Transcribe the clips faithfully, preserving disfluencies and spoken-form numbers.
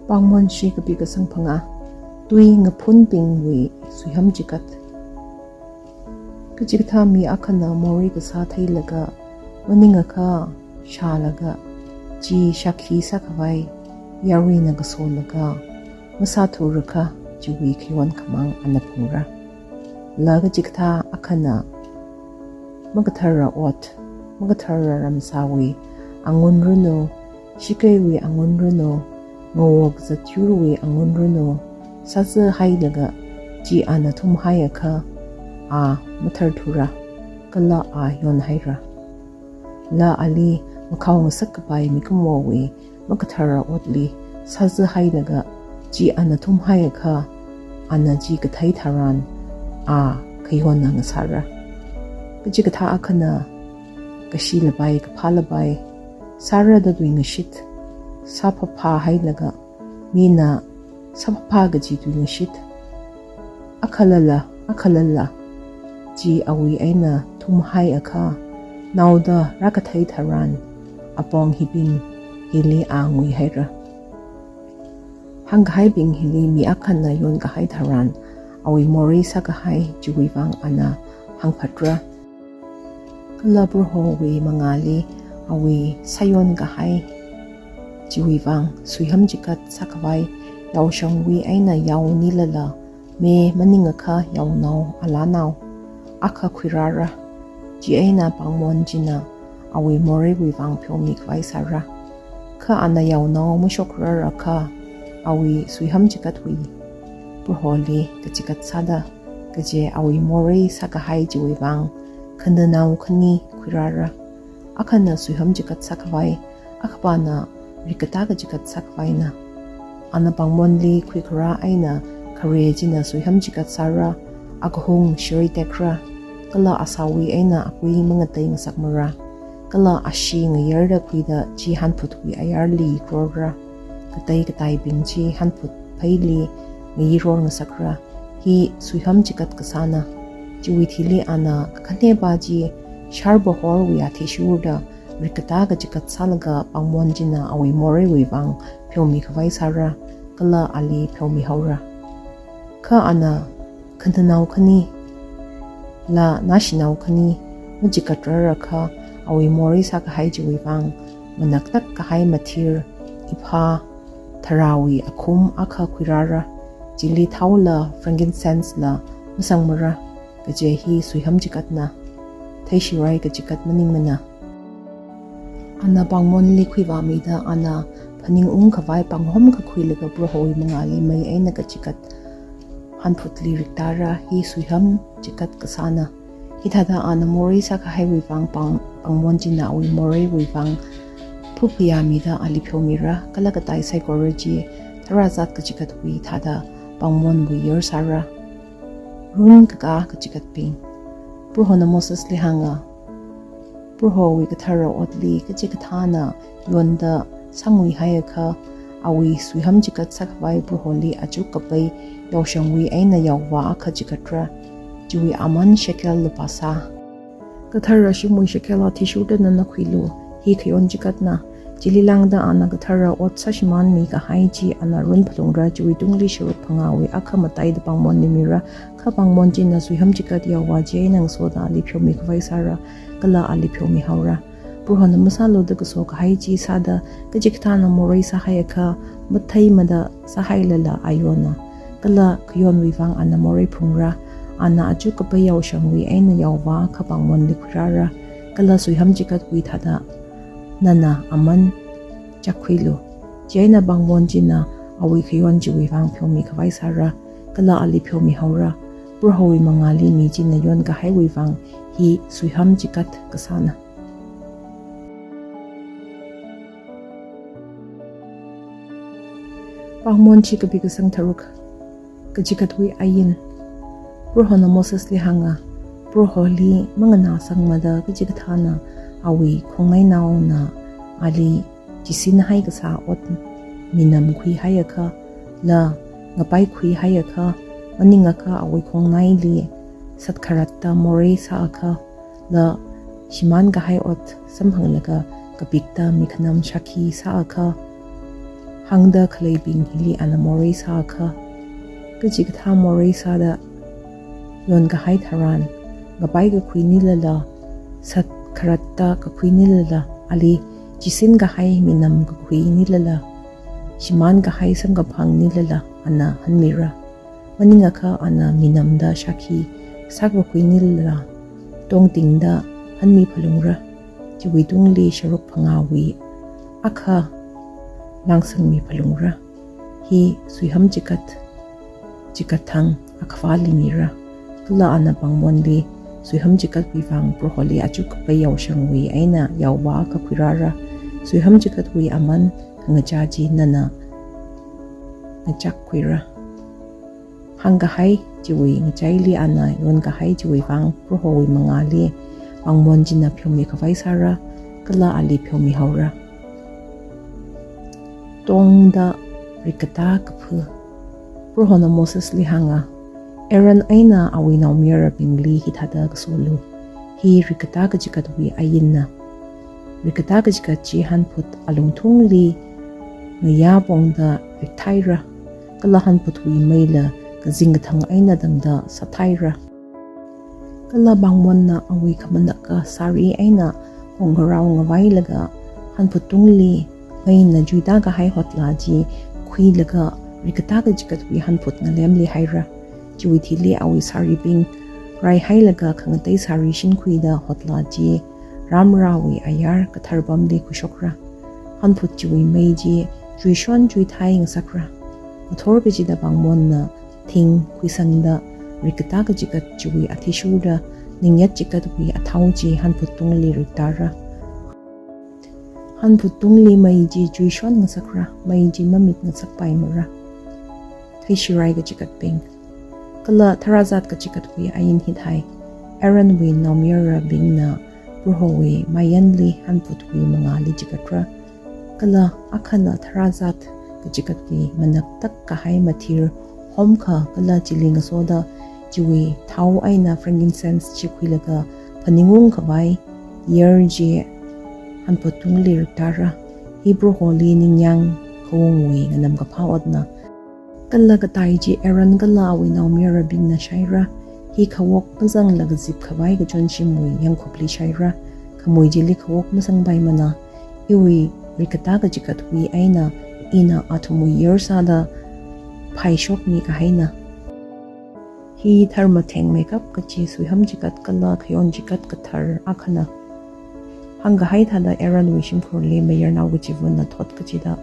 Pāngmonshi kapi kasang phangā. Tui ngaphunbingwui suiham chikat. Kachikathā mi akhana morei kasā theilaga, maningakha shālaga, chi shākhi sākhavai yaruina kasolaga masāthurakha, chiwui khayon khamāng ana phungra. Laga kachikathā akhana makathara ot, makathara ramsāwui angun runu, shikeiwui angun runu, ngawok zatyurwui angun runu sāzahailaga, chi ana thumhaiakha, a matharthura, kala a yonhaira. La ali makhao ngasak kapai mikumowui makathara otli sāzahailaga, chi ana thumhaiakha, ana chi kathei tharan a khayonna ngasāra. Kachikathā akhana kashi labai, kaphā labai sāra da tuingashit sāphaphāhailaga, mina sāphaphā kaji tuingashit akhalala, akhalala chi awui eina thumhaiakha, naoda rākathei tharan apong hibing hili a nguihaira. Hāngkahaibing hili mi akhana yonkahai tharan, awui morei sākahai chiwui vang ana hāngphatra. Kala Prohowui mangāli awui sāyonkahai chiwui vang suiham chikat sākhavai yaoshangwui eina yao nilala, me maningakha yaonao, alānao akha khuirāra. Chieina pāngmon china awui moreiwui vang pheomikhavai sāra. Kha ana yaonao mashokrarakha, awui suiham chikatwui Proholi kachikat sāda, kaje awui morei sākahai chiwui vang khananao khani khuirāra. Akhana suiham chikat sākhavai, akhapana rikkatā kachikat sākhavaina. Ana pāngmonli khuikharā eina khare china suiham chikat sāra, akahung shirei tekra, kala asāwui eina akui mangatei ngasakmara, kala ashee ngayarda khuida chi hanphutwui ayarli krorra, katei kataibing chi hanphut pheili ngayiror ngasakra. Hi suiham chikat kasāna. Chiwui thili ana kakhanepā chi sharbahorwui athishurda rikkatā kachikat sālaga pāngmon china awui moreiwui vang pheomikhavai sāra, kala ali pheomihaora. Kha ana khananao khani la nashinao khani machikatrarakha, awui morei sākahai chiwui vang manaktak kahai mathir, iphā, tharāwui akhum akha khuirāra. Chili thaola frankincense la masangmara, kaje hi suiham chikatna. Theishirai kachikat maningmana. Ana pāngmonli khuivāmida ana phaningungkhavai pānghom kakhuilaga Prohowui mangāli mei eina kachikat hanphutli riktāra, hi suiham chikat kasāna. Hithāda ana morei sākahaiwui vang pāng, pāngmon china awui moreiwui vang phuphayāmida ali pheomira, kala katai saikora chi tharāzat kachikatwui thāda pāngmonwui yor sāra. Run kakā kachikatbing. Prohona Mosesli hānga, Prohowui kathara otli kachikathāna yonda sānguihaiakha, awui suiham chikat sākhavai Proholi achuk kapai yaoshangwui eina yaovā akha chikatra, chiwui aman shekel lupāsā. Kathara shimwui shekel athishurda nana khuilu, hi khayon chikatna. Chili lāngda ana kathara ot sāshimānmikahai chi ana run phalungra, chiwui tungli sharuk phangāwui akha mataida pāngmonli mira, kha pāngmon china suiham chikat yaovā chieina ngasoda ali pheomikhavai sāra, kala ali pheomihaora. Prohona masālu da kasokahai chi sāda kachikathāna morei sāhaiakha, matheimada sāhailala ayonna. Kala khayonwui vang ana morei phungra, ana achuk kapai yaoshangwui eina yaovā akha pāngmonli khuirāra, kala suiham chikatwui thāda nana aman chākkhuilu. Chieina pāngmon china awui khayon chiwui vang pheomikhavai sāra, kala ali pheomihaora. Prohowui mangāli mi china yonkahaiwui vang hi suiham chikat kasāna. Pāngmonshi kapi kasang tharuk. Kachikatwui ain. Prohona Mosesli hānga, Proholi manganāsangmada kachikathāna awui khongnainaona ali chisinhai kasā ot minam khuihaiakha, la ngapai khuihaiakha, maningakha awui khongnaili satkharata morei sāakha, la shimānkahai ot samphanglaga kapikta mikhanam shākhi sāakha, Hāngda khaleibing hili ana morei sākha, kachikathā morei sāda yonkahai tharan, ngapai kakhui nilala, satkharata kakhui nilala, ali chisin kahai minam kakhui nilala, shimān kahai samkaphang nilala, ana hanmira. Maningakha ana minamda shākhi sākakhui nilala, tongtingda hanmi phalungra. Chiwui tungli sharuk phangāwui akha langsangmi phalungra. Hi suiham chikat, chikat thang akhavāli mira. Kala ana pāngmonli suiham chikatwui vang Proholi achuk kapai yaoshangwui eina yaovā akha khuirāra. Suiham chikatwui aman khangachā chi nana ngachakkhuira. Hāngkahai chiwui ngachaili ana yonkahai chiwui vang Prohowui mangāli pāngmon china pheomi khavai sāra, kala ali pheomi haora. Tongda rikkatā kaphu. Prohona Mosesli hānga, Aaron eina awui naomayarabingli hithāda kasolu. Hi rikkatā kachikatwui ainna. Rikkatā kachikat chi hanphut alungthungli ngayā pongda rikthaira. Kala hanphutwui meila kazing kathang eina tangda sāthaira. Kala pāngmonna awui khamanaka sari eina kongkarao ngavailaga hanphut tungli meina chuitākahai hotla chi khuilaga rikkatā kachikatwui hanphut ngalemli haira. Chiwui thili awui saribing raihailaga khangatei sari shinkhuida hotla chi ramrawui ayar kathar pamli khuishokra. Hanphut chiwui mei chi chuishon chuithai ngasakra. Ngathor kachida pāngmonna thing khuisangda rikkatā kachikat chiwui athishurda ningyat chikatwui athao chi hanphut tungli riktāra. Hanphut tungli mei chi chuishon ngasakra, mei chi mamit ngasakpaimara. Theishirai kachikatbing. Kala tharāzat kachikatwui ain hithai. Aaronwui naomayarabingna Prohowui mayanli hanphutwui mangāli chikatra. Kala akhana tharāzat kachikatwui manaktak kahai mathir homkha kala chili ngasoda chiwui thao eina frankincense chi khuilaga phaningung khavai yar chi hanphut tungli riktāra. Hi Proholi ningyāng khaungwui nganamkaphā otna. Kala katai chi Aaron kala awui naomayarabingna shaira. Hi khawok mazangla kazip khavai kachonshimwui yangkhupli shaira. Khamui chili khawok mazangpaimana. Iwui rikkatā kachikatwui eina ina athumwui yar sāda phaishokmi kahaina. Hi tharmatheng meikap kachi suiham chikat kala khayon chikat kathar akhana. Hāngkahai thāda Aaronwui shimkhurli mayarnao kachivana thot kachida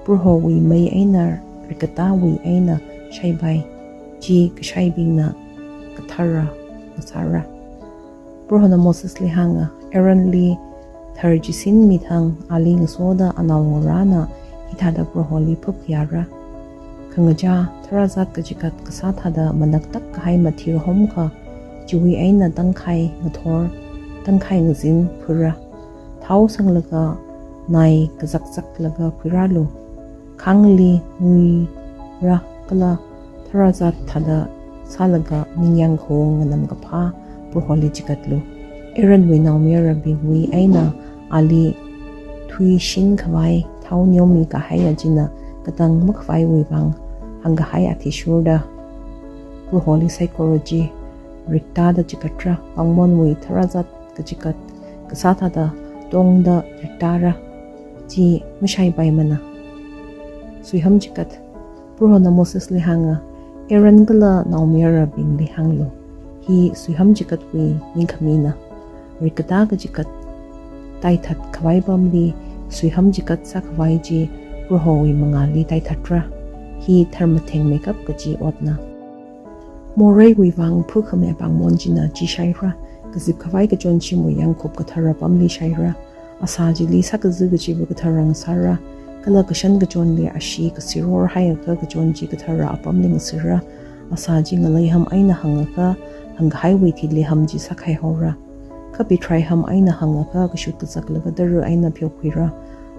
Prohowui mei eina rikkatāwui eina shaipai. Chi kashaibingna kathara ngasāra. Prohona Mosesli hānga, Aaronli thar chisin mithang ali ngasoda anaongarāna hithāda Proholi phapkhuiara. Khangachā tharāzat kachikat kasā thāda manaktak kahai mathir homkha, chiwui eina tangkhai ngathor, tangkhai ngazin phura. Thao sanglaga nai kazakzaklaga khuirālu. Khangli nguira kala tharāzat thāda sālaga ningyāng khaung nganamkaphā Proholi chikatlu. Aaronwui naomayarabingwui eina ali thuishin khavai thao neomi kahaiya china katang makhavaiwui vang hāngkahai athishurda Proholi saikora chi riktāda chikatra. Pāngmonwui tharāzat kachikat kasā thāda tongda riktāra. Chi mashaipaimana. Suiham chikat. Prohona Mosesli hānga, Aaron kala naomayarabingli hānglu. Hi suiham chikatwui ningkhamina. Rikkatā kachikat taithat khavai pamli suiham chikat sākhavai chi Prohowui mangāli taithatra. Hi tharmatheng meikap kachi otna. Moreiwui vang phukhame pāngmon china chi shaira. Kazip khavai kachonshimwui yangkhup kathara pamli shaira. Asā chili sākaza kachiva kathara ngasāra. Kala kashan kachonli ashee kasiror haiakha kachon chi kathara apamli ngasira. Asā chi ngaleiham eina hāngakha hāngkahaiwui thili ham chi sākhaihaora. Kapitrai ham eina hāngakha kashut kazaklaga tara eina pheokhuira.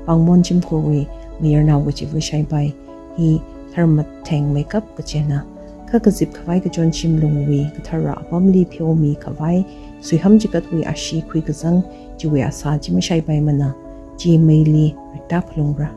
Pāngmon shimkhurwui mayarnao kachiva shaipai. Hi tharmatheng meikap kachina. Kha kazip khavai kachonshim lungwui kathara apamli pheomi khavai suiham chikatwui ashee khuikazang chiwui asā chi mashaipaimana. Chi meili riktāphalungra.